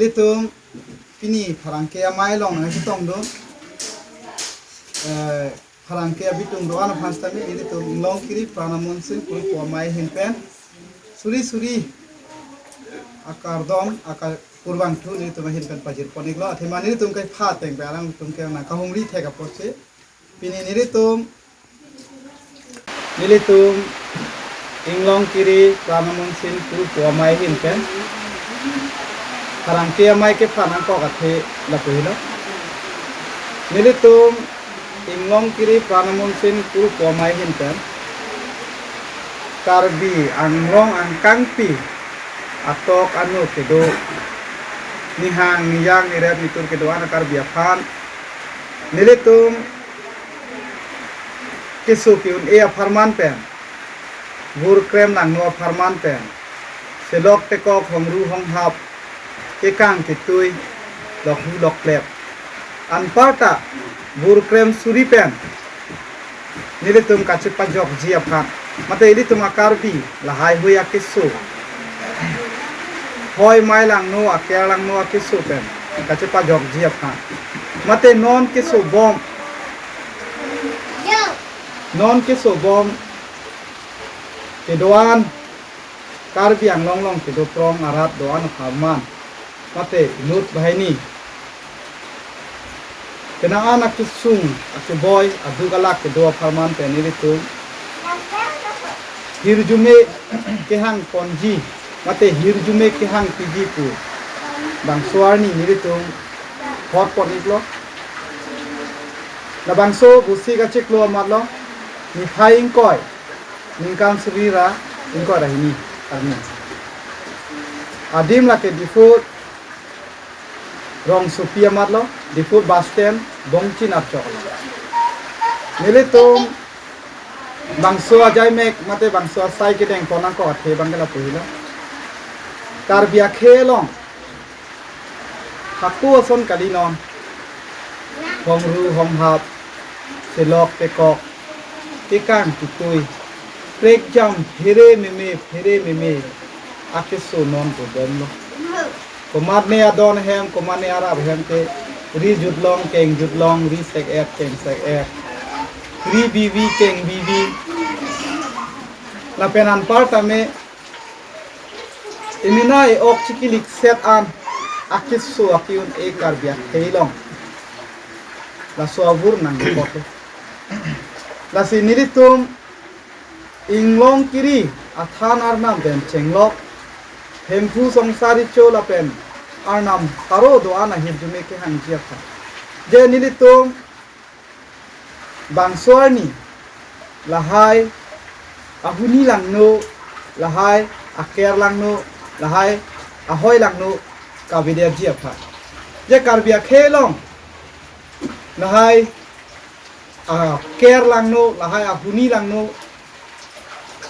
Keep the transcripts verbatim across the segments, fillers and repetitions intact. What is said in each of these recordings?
Itum pini pherangke amei along nangchetongdun. Eh, pherangke abitung do-an aphan sitame ilitum Inglongkiri Pran Amonsin Kurupo Amei ahin pen suri suri akardom, akar kurbang thu nelitum ahin pen pajirpon iklo. Athema nelitum kai pha ateng pen alangtum ke nangkahumri thek apotsi pini nelitum, nelitum Inglongkiri Pran Amonsin Kurupo Amei ahin pen pherangke amei kephan nangkok athe lapu helo. Nelitum Inglongkiri Pran Amonsin Kurupo Amei ahin pen Karbi Anglong angkangpi atok anu kedo, nihang niyang nirep nitur kedo-an Karbi aphan nelitum keso ke-un-e apharman pen, vur krem nangno apharman pen, selok tekok hongru honghap, kekang ketui, lokhu loklep, anparta vur krem suri pen nelitum kachepajokji aphan, mate ilitum a-Karbi lahai hui akeso, hoi mei langno, aker langno akeso pen kachepajokji aphan, mate non keso bom, non keso bom kedo-an, Karbi Anglong along kedo prong arat do-an apharman, mate inut banghini, kena-an akesung akeboi aduk alak kedo apharman pen nelitum hirjume kehang ponji, mate hirjume kehang piji pu bangso arni nelitum hot pon iklo. Labangso Busi kachiklo amatlo, niphai ingkoi, ningkan suri ra ingkoi ra hini arni. Adim lake Diphu rongsopi amatlo, Diphu bus stand, Bongchin archok. Nelitum bangso ajaimek mate bangso asai kedeng pon nangkok athe abang ke lapu helo. Karbi akhei along hako ason kali non, hongru honghap, selok tekok, kekang ketui, prekjam phere meme, phere meme akeso non dobomlo. Komatne adon ahem, komatne arap ahem ke ri jutlong, keng jutlong, ri sek-et, keng sek-et, ri bivi, keng bivi, lapen anparta me emena e-ok chikilik set an akeso ake-un-e Karbi akhei along, laso avur nangkok. Lasi nelitum Inglongkiri athan arnam pen chenglok, Hemphu Songsar Recho lapen arnam pharo do-an ahirjume kehangji aphan, je nelitum bangso arni lahai ahuni langno, lahai aker langno, lahai ahoi langno kavedetji aphan, je Karbi akhei along lahai aker langno, lahai ahuni langno,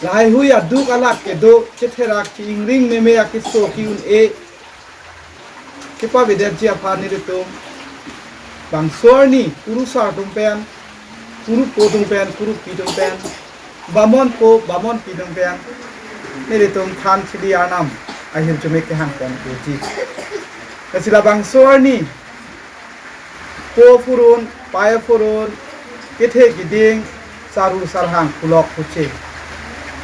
lahai hui aduk alak kedo, chetherak chi-ingring meme akeso ke-un-e kepavedetji aphan nelitum bangso arni kurusar atum pen, kurupo atum pen, kurupi atum pen, bamonpo bamonpi atum pen nelitum than chili arnam ahirjume kehang pon doji. Lasi labangso arni po aphurun, pai aphurun, kethe kiding, saru sarhang, pulok puche,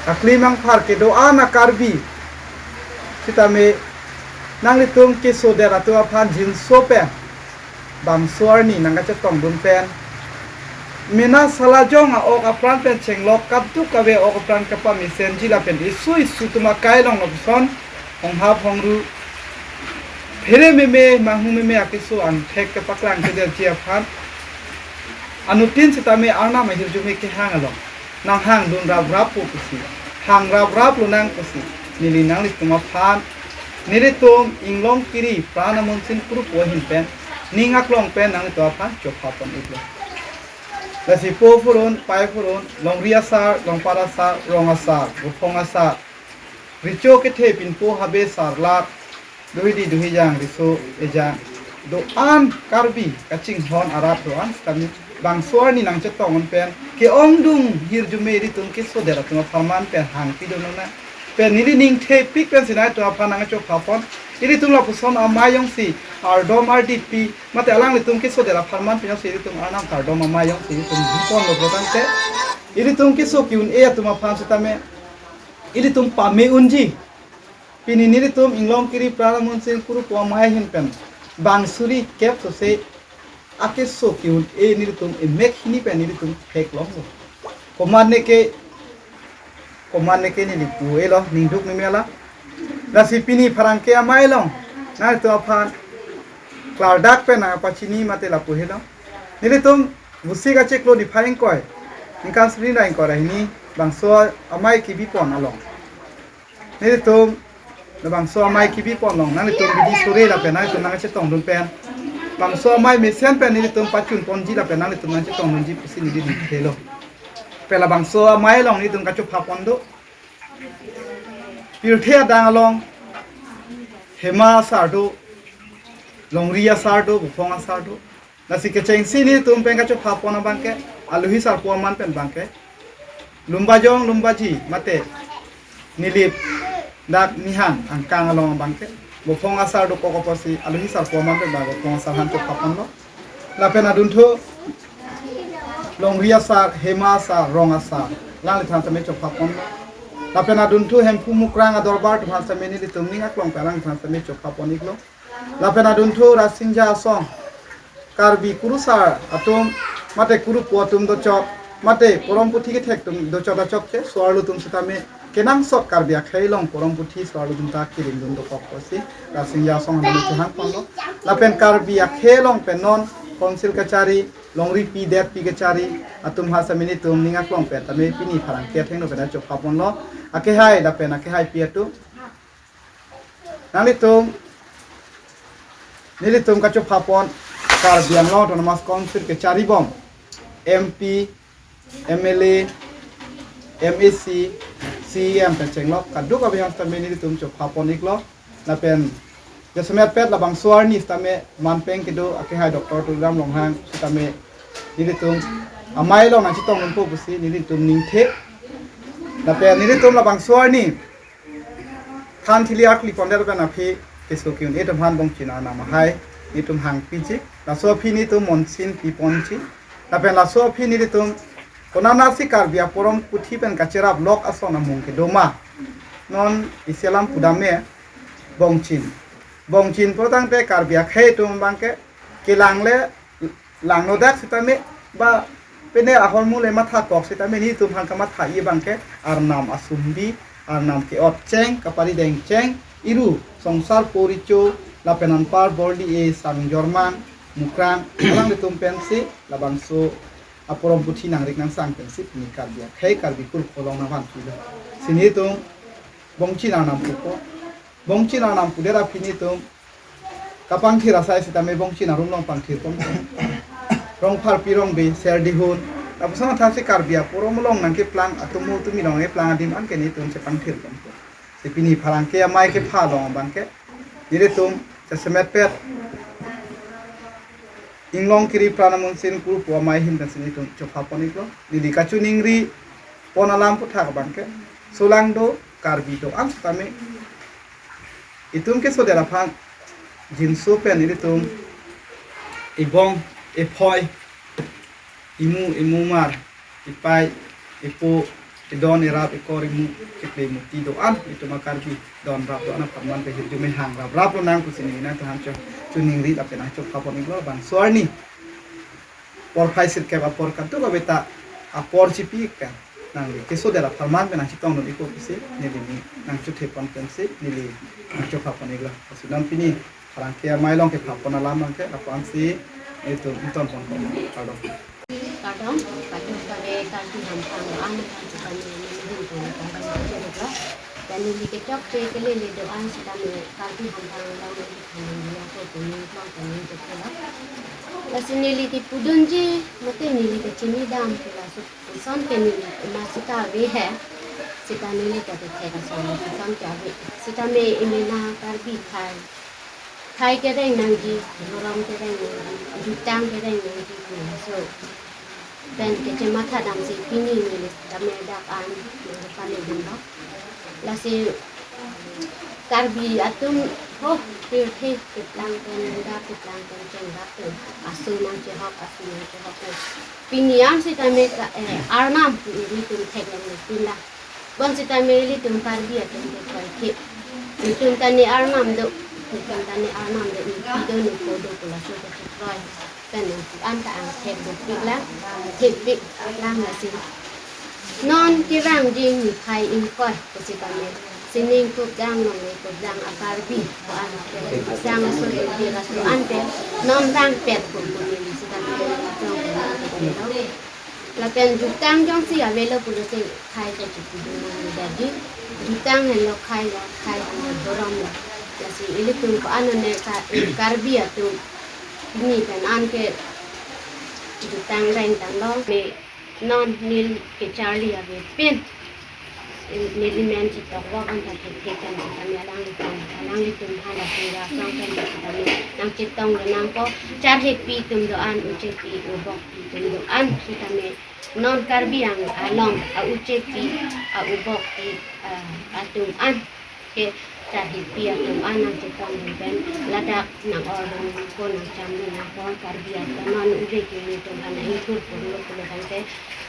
akli mangphar kedo-an a-Karbi sitame nanglitum kesodet atum aphan jinso pen bangso arni nangkachetongdun pen, mena salajong a-ok apran pen chenglok, kadokave ok apran kapamesenji lapen isu isu atum akai along lapuson honghap hongru, phere meme manghu meme akeso angthek kepaklang kedetji aphan anuttin sitame arnam ahirjume kehang along nanghangdun raprap po pusi, hang raprap lonang pusi, neli nanglitum aphan, nelitum Inglongkiri Pran Amonsin Kurupo ahin pen ning aklong pen nanglitum aphan chopha pon iklo. Lasi po aphurun, pai aphurun, longri asar, longpat asar, rong asar, ruphong asar, recho kethe pinpo habe sarlak, duhidi duhijang, riso ejang do-an Karbi kachinghon arat do-an sitame bangso arni nangchetongdun pen ke-ongdung hirjume ilitum kesodet atum apharman pen hangpidun lonang pen neli ning thepik pensi nanglitum aphan nangchopha pon. Ilitum lapuson amei jongsi ardom ardi pi, mate alanglitum kesodet apharman pen jongsi ilitum arnam kardom amei jongsi ilitum bipon lo pulotangte, ilitum keso ke-un-e atum aphan setame ilitum pame unji. Pini nelitum Inglongkiri Pranamunsin Kurupo amei ahin pen bang suri kep sose akeso ke-un-e nelitum emek hini pen nelitum theklonglo. Komatne ke, komatne ke neli pu-elo, ningduk ni mela. Lasi pini pherangke amei along nangtum aphan klardak pen nangpachini mate lapu helo. Nelitum Vosik achiklo niphai ingkoi, ningkan suri ra ingkoi ra hini, bangso amei kebipon along, nelitum labangso amei kebipon along nanglitum bidi sore lapen nanglitum nangchetongdun pen, bangso amei mesen pen nelitum pachunponji lapen nanglitum nangchetongdunji pusi neli ningthelo. Pen labangso amei along nelitum kachophapon do. Pirthe adang along Hema asar do, Longri asar do, Buphong asar do. Lasi kechengsi nelitum pen kachophapon abangke, alohi sarpo aman pen abangke, Lumbajong Lumbaji mate Nilip dak Nihang angkang along abangke Buphong asar dokok apotsi alohi sarpo aman pen abang Buphong asar aphan chophaponlo. Lapen adunthu Longri asar, Hema asar, Rong asar, alangliphan tame chophaponlo. Lapen adunthu Hemphu Mukrang adorbar atum aphan tame nelitum ning aklong pen alangliphan tame chophapon iklo. Lapen adunthu Rasinja Asong, Karbi kurusar atum mate kurupo atum dochot mate porom puthi kethek atum dochot achokche so-arlo atum setame kenangsot Karbi akhei along porom puthi so-arlo atum ta kirimdun dokok pusi Rasinja Asong aphan chehangponlo. Lapen Karbi akhei along pen non Council kachari, longri pi det pi kachari atum aphan tame nelitum ning aklong pen tame pini pherangke athengno pen chophaponlo. Akehai lapen akehaipi atum, nanglitum, nelitum kachophapon Karbi Anglong Autonomous Council kacharibom M P, M L A, M A C, C E M pen chenglok kadokave aphan tame nelitum chophapon iklo. Lapen jasemet pet labangso arni tame manpeng kedo akehai Doctor Tuliram Ronghang tame nelitum amei along nangchetongdunpo pusi nelitum ningthe. Lapen nelitum labangso arni than thili arkli pondet pen aphi keso ke-un-e atum aphan Bongchin Arnam ahai nelitum hangpiji. Laso aphi nelitum monsin piponji. Lapen laso aphi nelitum konatnasi Karbi aporom puthi pen kacheraplok ason amung kedo ma, non isi alam pudam me, Bongchin. Bongchin pulotangte Karbi akhei atum abangke kelang le langnodak setame ba pine ahormu le mathakok setame nelitum aphan kamatha-i abangke Arnam asumbi, Arnam ke-otcheng, kaparidengcheng, iru Songsar Poricho, lapen anpar Borli-e Sangjormang Mukrang, alanglitum pensi labangso aporom puthi nangrik nangsang pensi pini Karbi akhei Karbi kurkho along nangvanpilo. Si nelitum Bongchin Arnam pupo. Bongchin Arnam pudet aphi nelitum kapangthir asai setame Bongchin arum along pangthirpon. Rongpharpi Rongbe, Serdihun, lapuson athasi Karbi aporom along nangkeplang, atomo tumi along keplang adim anke nelitum chepangthirpon. Si pini pherangke amei kepha along abangke nelitum jasemet pet Inglongkiri Pranamunsin Kurupo amei ahin pensi nelitum chophapon iklo. Neli kachiningripon alam aputhak abangke, solang do, Karbi do-an setame itum kesodet aphan jinso pen ilitum ibong, iphoi, imu, imumar, ipei, ipo, idon, irap, ikor, imu, iple, imuti do-an, itum a-Karbi don rap do-an apharman pen hirjume hang raprap lonang pusi neli nangtumphan cho, chiningri lapen nangchophapon iklo. Bangso arni porphai sirkep apor kadokave ta apor chipi pen nangli kesodet apharman pen nangchetongdun ikpo pusi neli ni nangchothepon pensi neli nangchophapon iklo. Lasi non pini pherangke amei along kephapon alam abangke lapu-ansi itum ingtonpon ko. Kardom. Kardom, kardom kave Karbi hamphang do-an aphan setame neli ingtonpon kardom. Dan neli kechokche kelele do-an setame Karbi hamphang along neli thannon dia ko puni klong puni jepela. Lasi neli kepudunji mate neli kechinidam ke laso ason ke neli masita ave he. Sita neli ta kethek ason ason ke ave. Setame emena Karbi thai, thai kereng nangji, dhorom kereng nangji, jutang kereng nangji, so pen kechematha damsi pini neli tame dak an nangpale dunlo. Lasi Karbi atum Ho, pirthe keplang pen, muda keplang pen, chenglak pen, aso nangchehok, aso nangchehok pen. Pini an sitame ka, eh, Arnam pu ilitum theklongle pinlang. Bonsitame ilitum Karbi atum ke kroikre. Netum ta ne Arnam do, netum ta ne Arnam do, ne pi do, ne po do pu laso kachikroi pen nangpu-an ta angthek dopiklang, thekpiklang lasi. Non kevangji niphai ingkoi pusitame sining kukdang longle kukdang a-Karbi pu-an ke sang aso dopik aso an ke non vangpet pu pu neli sitame neli jong pu neli lo. Lapen jutang jongsi avelo pulote khei ta chipidun nangji. Jutang henlo khei lo, khei henlo dhorom lo. Lasi ilitum ko ano ne ka, Karbi atum pini pen an ke jutang reng tanglo. Me non neli kecharli avepin, neli men chitok vok an ta thekthek kan sitame alanglitum, alanglitum hala pura song kan sitame nangchetong le nangpo, charhepi atum do-an, uchepi ubokpi atum do-an sitame non Karbi Anglong along a-uchepi, a-ubokpi, ah, atum an ke charhepi atum an nangchetongdun pen ladak nang-ordun nangpo, nangchamdun nangpo. Karbi atum non ove kimi atum an ingkur purlo pulo tangte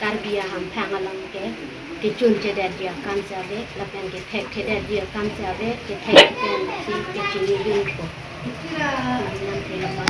Karbi ahamphang along ke kechun chedetji akam si ave, lapen kethek thedetji akam si ave, kethek pensi kechinidunpo. Nang ke lapan